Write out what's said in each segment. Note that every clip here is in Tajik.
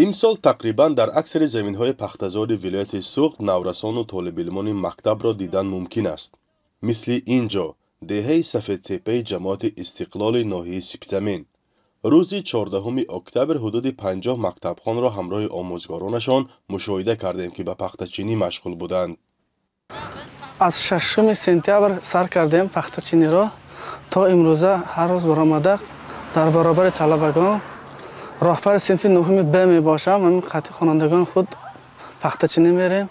Имсол тақрибан дар аксари заминҳои пахтазори вилояти Суғд наврасону толибилмони мактабро дидан мумкин аст. Мисли ин ҷо, деҳаи Сафедтеппаи ҷамоати Истиқлоли ноҳияи Спитамен. Рӯзи 14 октябр ҳудуди 50 мактабхонро ҳамроҳи омӯзгоронашон мушоҳида кардем, ки ба пахтачинӣ машғул буданд. Аз 6 сентябр сар кардем пахтачиниро, то имрӯза ҳар рӯз баромада дар баробари талабагон. Роҳбари синфи нуҳуми Б мебошам. Ҳамин қатъи хонандагони худ пахтачинӣ мерем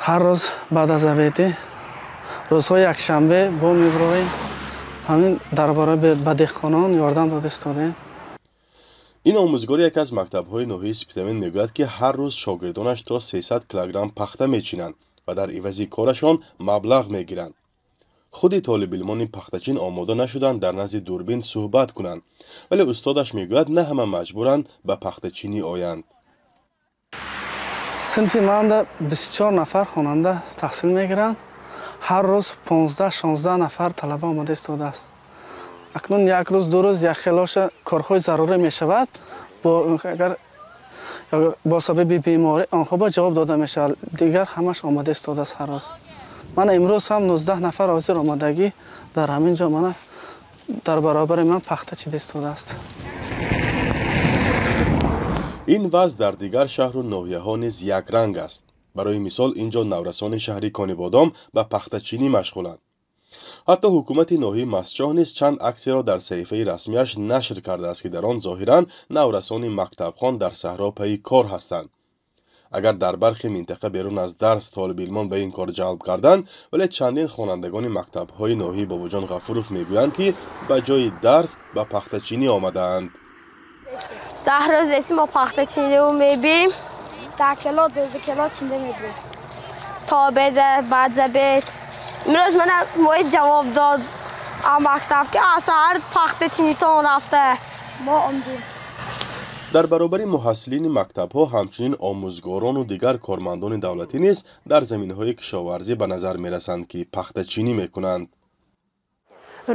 ҳар рӯз баъд аз обед ӣ, рӯзҳои якшанбе бо мебироем. Ҳамин дар баробари ба деҳқонон ёрдам дода истодем. Ин омӯзгори яке аз мактабҳои ноҳияи Спитамен мегӯяд, ки ҳар рӯз шогирдонаш то 300 килограмм пахта мечинанд ва дар ивази корашон маблағ мегиранд. Худи толибилмони пахтачин омода нашуданд дар назди дурбин суҳбат кунанд, вале устодаш мегӯяд, на ҳама маҷбуранд ба пахтачинӣ оянд. Синфи манда 24 нафар хонанда таҳсил мегиранд. Ҳар рӯз 15-16 нафар талаба омода истодааст. Акнун як рӯз, 2 рӯз якхелоша корҳои зарурӣ мешавад, агар бо сабаби беморӣ онҳо ба ҷавоб дода мешавад, дигар ҳамаш омода истодааст ҳар рӯз. Мана имрӯз ҳам 19 нафар ҳозир омадагӣ дар ҳамин ҷо мана дар баробари ман пахта чида истодааст. Ин вазъ дар дигар шаҳру ноҳияҳо низ якранг аст. Барои мисол, ин ҷо наврасони шаҳри Конибодом ба пахтачинӣ машғуланд. Ҳатто ҳукумати ноҳияи Мастчоҳ низ чанд аксеро дар саҳифаи расмиаш нашр кардааст, ки дар он зоҳиран наврасони мактабхон дар саҳро пайи кор ҳастанд. Агар дар бархе минтақа берун аз дарс толибилмон ба ин кор ҷалб карданд, вале чандин хонандагони мактабҳои ноҳияи Бобоҷон Ғафуров мегӯянд, ки ба ҷои дарс ба пахтачинӣ омадаанд. 10 рӯз нест мо пахтачинӣ мебием. 10 кило, 12 кило чинда мебием. То обед, баъд аз обед. Имрӯз мана мои ҷавоб дод мактаб, ки аз саҳар пахтачинитон рафта. Мо омдем. Дар баробари муҳассилини мактабҳо ҳамчунин омӯзгорону дигар кормандони давлатӣ низ дар заминҳои кишоварзӣ ба назар мерасанд, ки пахтачинӣ мекунанд.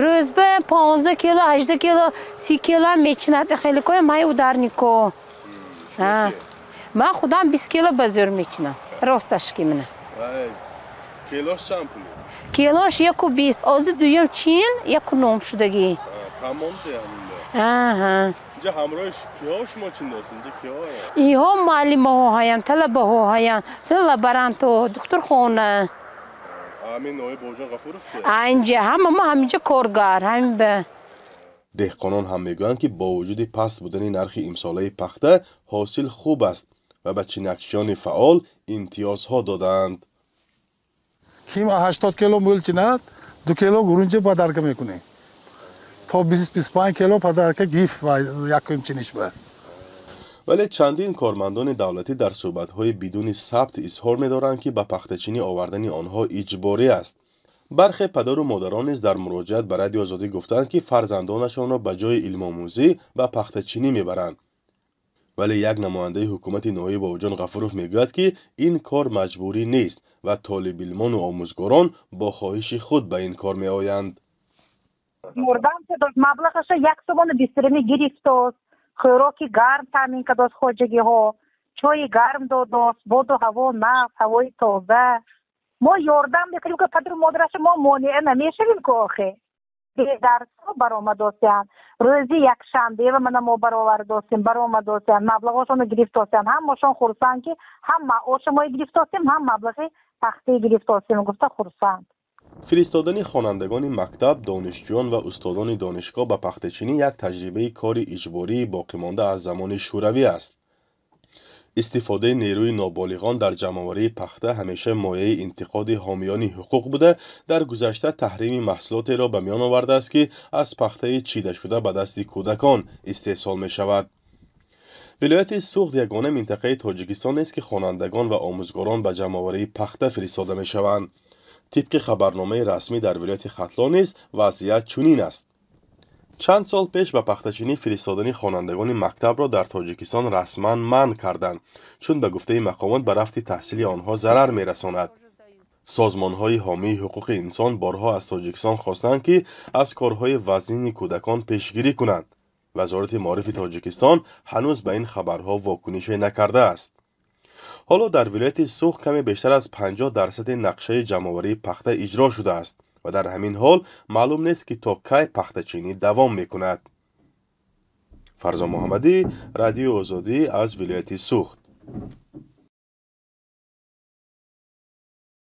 Рӯз ба 15 кило, 18 кило, 30 кило мечинад. Хеле кои май ударнико. Ман худам 20 кило ба зӯр мечинам. Росташ ки мина. Килош чанд пул? Килош 1,20. Ози дуюм чин 1,9 шудагӣ. Тамом ҳаминда. Аҳа. Инҷа ҳамроҳи киҳо шумо чин достед? Инҷа киҳо? Иҳо муаллимаҳо ҳаянд, талабаҳо ҳаянд, лаборантҳо, духтурхона. Ҳамин ноҳияи Бобоҷон Ғафуров ки? Инҷа ҳама мо ҳаминҷа коргар, ҳамин ба. Деҳқонон ҳам мегӯянд, ки бо вуҷуди паст будани нархи имсолаи пахта ҳосил хуб аст ва ба чинакшиёни фаъол имтиёзҳо додаанд. Ким 80 кило мӯл чинад, 2 кило гурунҷа подарка мекунем. То 20-25 кило подарка гиф ва якум чиниш ба. Вале чандин кормандони давлатӣ дар суҳбатҳои бидуни сабт изҳор медоранд, ки ба пахтачинӣ овардани онҳо иҷборӣ аст. Бархе падару модарон низ дар муроҷиат ба Радиои Озодӣ гуфтанд, ки фарзандонашонро ба ҷои илмомӯзӣ ба пахтачинӣ мебаранд. Вале як намояндаи ҳукумати ноҳияи Бобоҷон Ғафуров мегӯяд, ки ин кор маҷбурӣ нест ва толибилмону омӯзгорон бо хоҳиши худ ба ин кор меоянд. Ёрдам дод, маблағаша як сомону бистурими гирифтост, хӯроки гарм таъмин кардост, хоҷагиҳо чойи гарм додост, боду ҳаво нағз, ҳавои тоза. Мо ёрдам мекунем, ки падару модараша мо монеа намешавем, ку охе. Бедарсҳо баромадосиянд. Рӯзи якшанбе ва мана мо баровардосем, баромадосиянд, маблағошонро гирифтосиянд. Ҳамашон хурсанд, ки ҳам маоша мо гирифтосем, ҳам маблағи пахтаи гирифтосем, гуфта хурсанд. Фиристодани хонандагони мактаб, донишҷӯён ва устодони донишгоҳ ба пахтачинӣ як таҷрибаи кори иҷбории боқимонда аз замони шӯравӣ аст. Истифодаи нерӯи ноболиғон дар ҷамъоварии пахта ҳамеша мояи интиқоди ҳомиёни ҳуқуқ буда, дар гузашта таҳрими маҳсулотеро ба миён овардааст, ки аз пахтаи чидашуда ба дасти кӯдакон истеҳсол мешавад. Вилояти Суғд ягона минтақаи Тоҷикистон нест, ки хонандагон ва омӯзгорон ба ҷамъоварии пахта фиристода мешаванд. Тибқи хабарномаи расмӣ дар вилояти Хатлон низ вазъият чунин аст. Чанд сол пеш ба пахтачинӣ фиристодани хонандагони мактабро дар Тоҷикистон расман манъ карданд, чун ба гуфтаи мақомот ба рафти таҳсили онҳо зарар мерасонад. Созмонҳои ҳомии ҳуқуқи инсон борҳо аз Тоҷикистон хостанд, ки аз корҳои вазнини кӯдакон пешгирӣ кунанд. Вазорати маорифи Тоҷикистон ҳанӯз ба ин хабарҳо вокунише накардааст. Ҳоло дар вилояти Суғд каме бештар аз 50 дарсади нақшаи ҷамъоварии пахта иҷро шудааст ва дар ҳамин ҳол маълум нест, ки то кай пахтачинӣ давом мекунад. Фарзон Муҳаммадӣ, Радиои Озодӣ, аз вилояти Суғд.